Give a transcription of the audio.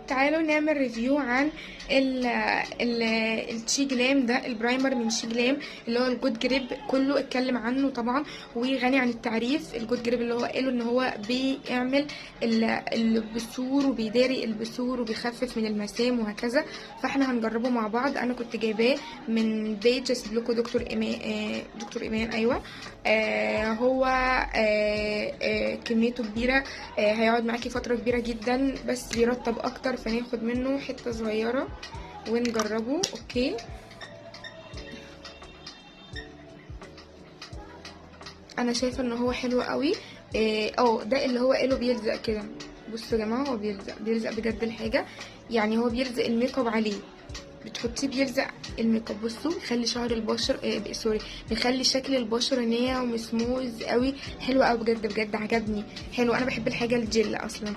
تعالوا نعمل review عن ال ال ال Sheglam ده، ال primer من Sheglam اللي هو ال Good Grip. كله اتكلم عنه طبعا وغني عن التعريف. ال Good Grip اللي هو قالوا ان هو بيعمل البثور وبيداري البثور وبيخفف من المسام وهكذا. فاحنا هنجربه مع بعض. انا كنت جايباه من page، اسيب لكم دكتور ايمان، دكتور ايمان ايوه. هو كميته كبيرة، هيقعد معاكي فترة كبيرة جدا، بس بيرطب اكتر، فناخد منه حتة صغيرة ونجربه. okay، انا شايفه ان هو حلو قوي. ده اللي هو قاله بيلزق كده. بصوا يا جماعة، هو بيلزق بجد الحاجة، يعني هو بيلزق الميك اب عليه، بتحطيه بيلزق الميك اب. بصوا بيخلي شعر البشر، sorry، بيخلي شكل البشرة ناعم وسموز قوي. حلو قوي بجد بجد، عجبني. حلو، انا بحب الحاجة الجل اصلا.